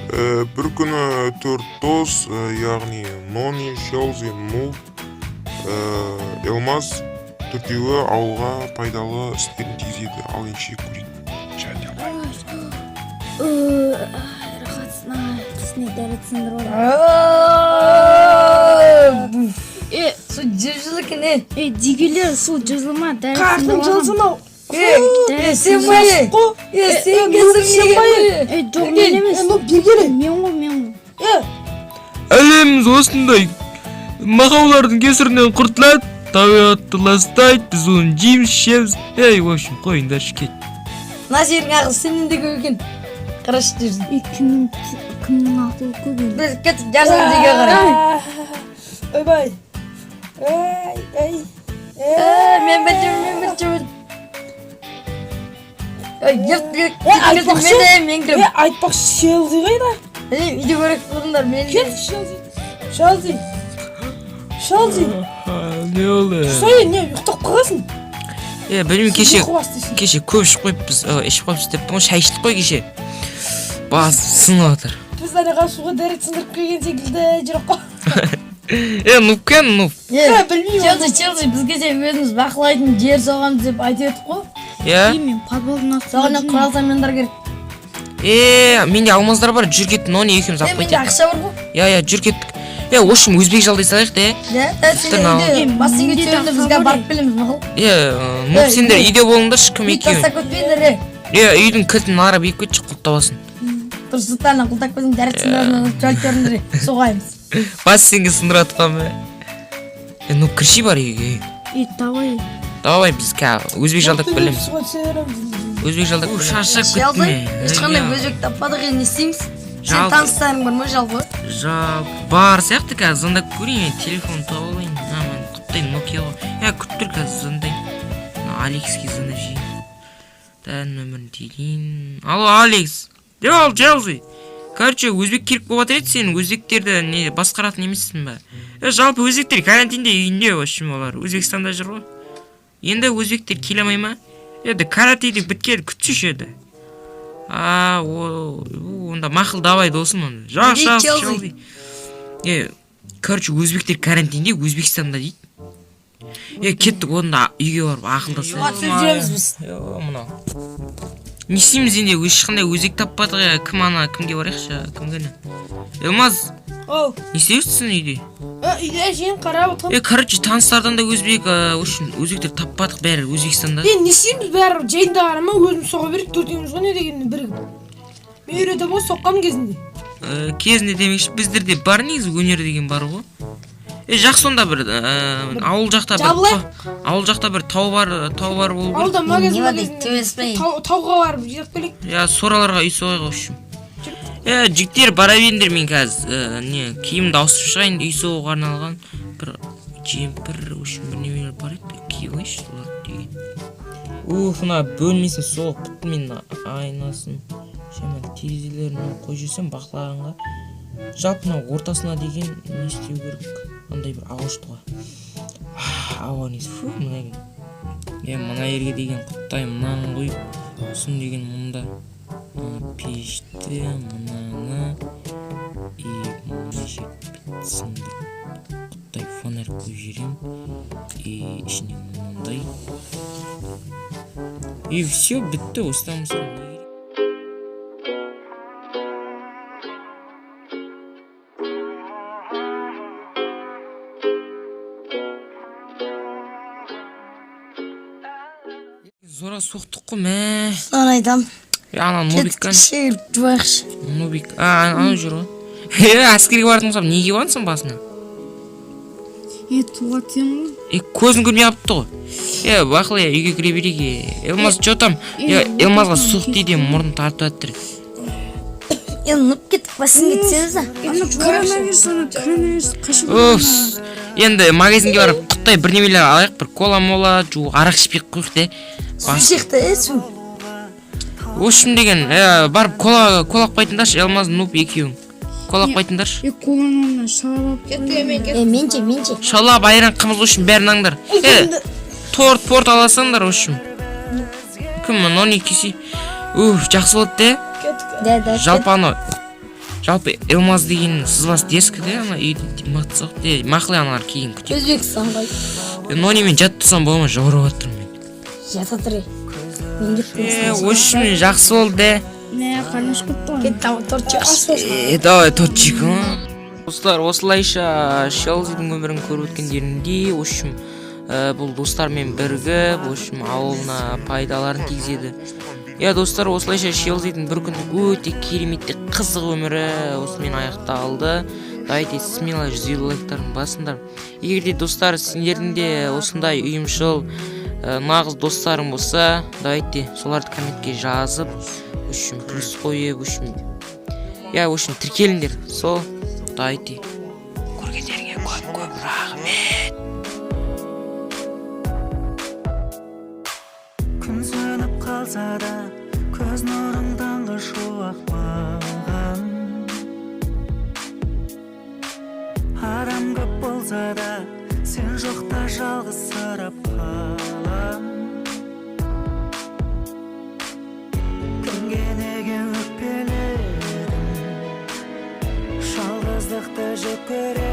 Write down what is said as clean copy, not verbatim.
Бір күні төрт дос, яғни Нони, Шелзи, Нуб, Элмаз төртеуі ауылға пайдалы істерін тигізеді. Ал ендеше көрейік. Және лайк басыңыз. Рахатсың, тісіне дәрет сындырып алған. Е, су жып-жылы екен, е. Е, дегелер, су жылыма, дәрет Қартың сындырып алған. жылысын ау. Е, сен ба, е? Е, сен кесір неге? Е, жоқ, мен емес. Е, ну, бергеле. Мен ғой, мен ғой. Е, Әлеміміз осындай мақаулардың кесірінен құртылады, табиғатты ластайды, біз оны жейміз, ішеміз. Ей, в общем, қойыңдаршы, кет. Мына жердің ақылы сенен де көп екен. Қарашы жерін. Е, кімнің ақылы көп енді? Біз кеттік жарысамыз үйге қарай. Ойбай. Ай, ай. Е, мен бірінші, мен бірінші. Ей, кет, кет, кет, айтпақшы. мен де, мен Е, кірем. айтпақшы, Шелзи қайда? Е, үйде көрек тұрыңдар, мен Кет, Шелзи. Шелзи. Шелзи. Не болды? Сой, не, ұйықтап қаласың. Е, білмеймін, кеше Ұйқы бас дейсің. кеше көп ішіп қойыппыз, ішіп қойыппыз деп ғой, шай іштік қой кеше. Бас сынып жатыр. Біз анаға суға дәрет сындырып келген секілді жүріп қой. Е, ну кен, ну. Е, Е, білмеймін. Челси, Челси, біз кеше өзіміз бақылайтын жер соғамыз деп айтып едік қой. Иә? Е, мен подвалдың астында Соған жүрмін. құрал замандар керек. Е, менде алмаздар бар, жүр кеттік, Нони екеуміз Е, алып менде кетейік. ақша бар ғой. Иә, иә, жүр кеттік. Е, в общем, өзбек жалдай салайық та, е. Да, да, сен Тіпті мынау. үйде Е, бассейнге менде де түсемін де ақша бізге бар, барып келеміз, мақұл. Е, ну Е, сендер е. үйде болыңдаршы, кім Үй екеуің. тастап кетпеңдер, е. Е, үйдің кілтін ары беріп кетші, құлыптап алсын. Дұрыс сұлтаннан құлтап кетсең, дәрет сындыратын жолып беріңдер, е, соғаймыз. Бассейнге сындырып жатқан ба? Е, ну кірші бар үйге. Е, давай. Давай біз қазір өзбек жалдап келеміз. Суға түсе береміз. Өзбек жалдап келеміз. Шаршап Челси, кеттім. Е. ешқандай өзбек таппадық, енді не істейміз? Сен Жалпы- таныстарың бар ма жалпы? Жалпы бар сияқты, қазір звондап көрейін, мен телефон тауып алайын. А, мен құттай Nokia ғой. Е, күтіп тұр, қазір звондайын. Мына Алекске звондап жейін. Да, нөмірін терейін. Алло, Алекс. Де ол, Челси? Короче, өзбек керек болып жатыр еді, сен өзбектерді не басқаратын емессің ба? Е, жалпы өзбектер карантинде үйінде, в общем, олар Өзбекстанда жүр ғой. Енді өзбектер келе алмай ма? Енді карантин біткелі күтсейші енді. А, о, онда мақұл, давай, досым онда. Жақсы, Дейді жақсы, Челси. Челси. Е, короче, өзбектер карантинде Өзбекстанда дейді. Е, кеттік онда үйге барып ақылдасайық. Суға түсіп жүреміз біз. Е, мынау. Не істейміз енді, ешқандай өзек таппадық, е, кім ана, кімге барайықшы, кімге не? Елмаз, Оу. не істеп жүрсің үйде? Е, үйде әшейін қарап отырмын. Е, короче, таныстардан да өзбек, в общем, өзбектер таппадық, бәрі Өзбекстанда. Е, не істейміз бәрі жайында қарама, өзім соға берейік, төртеуміз ғой не дегенмен бірігіп. Мен үйретемін ғой соққам кезінде. Кезінде демекші, біздерде бар негізі өнер деген бар ғой. Е, жақсы онда бір ауыл жақта бір Жабылайық. Ауыл жақта бір тау бар, тау бар болу керек. Ауылда магазин Не бар дейді, магазин. төбелеспей. Тауға барып жинап келейік. Иә, сораларға үй соғайық, в общем. Е, жігіттер, бара беріңдер, мен қазір не киімді ауыстырып шығайын, үй соғуға арналған бір жемпір, в общем, бір неменелер бар еді, киіп алайыншы соларды деген. Уф, мына бөлмесін соғып бітті мен, мына айнасын, шамалы терезелерін қойып жіберсем бақылағанға. Жалпы мына ортасына деген не істеу керек, андай бір ағаш тұға. Ауа несі, фу, мына екен. Е, мына жерге деген құттай мынаны қойып, сосын деген мұнда мына пешті, мынаны и мына жерді сындырып құттай фонарь қойып жіберемін, и ішіне мынандай, и все, бітті. Осыдан басқа не керек? Зора соқтық қой, мә. Соны айтам. Е, ана Кеттік, нубик кәне. шегіріп жуайықшы. Нубик, а, анау жүр ғой. Е, әскерге баратын болсам, неге барасың басына? Е, туға түсемін ғой. Е, көзін көрмей қалыпты ғой. Е, бақыл, е, үйге кіре берейік. Е, Елмаз, че там? Е, Елмазға суық тиді, мұрнын тартып жатыр. Е, нұп кеттік, бассейнге түсеміз да. Ана коронавирус, ана коронавирус қашып. Уф, енді магазинге барып құттай бірдемелер алайық, бір кола мола, жуық арақ ішпей ақ қояйық те. Су ішейік та, е, су. В общем деген, барып кола кола қойтыңдаршы, Елмаз, Нуб екеуің. Кола қойтыңдаршы. Е, коланың орнына шалап алып қойдым. Е, мен ше, мен ше. Шалап, айран, қымыз, в общем, бәрін алыңдар. Е, торт, порт аласыңдар, в общем. Кім, Нони кесе. Уф, жақсы болды де. Кеттік. Да, да. Жалпы анау Жалпы Элмаз деген сызбасы дерзкий де, ана үйді мықты соқты. Е, мақұл, аналар кейін күтейік. Өзбекстан ғой. Нони, мен жатып тұрсам бола ма? Жаурап жатырмын мен. Жата тұр, ей. Мен деп. Е, в общем, жақсы болды де. Мә, қарным ашып кетті ғой. Кет, давай, торт жейік. Е, давай торт жейік, а? Достар, осылайша Шелзидің өмірін көріп өткендеріндей, в общем, бұл достармен бірігіп, в общем, ауылына пайдаларын тигізеді. Иә, достар, осылайша Шелзидің бір күндік өте керемет те қызық өмірі осымен аяқталды. Давайте смело 150 лайктарын басыңдар. Егер де, достар, сендердің де осындай ұйымшыл, нағыз достарың болса, давайте соларды комментке жазып, в общем, плюс қойып, в общем, иә, в общем, тіркеліңдер. Сол, давайте, көргендеріңе көп көп рахмет. Күн сөніп қалса да, көз нұрың таңғы шуақ маған. Адам көп болса да, сен жоқта жалғызсырап қалам. Кімге, неге өкпеледің? Жалғыздықты жек көрем.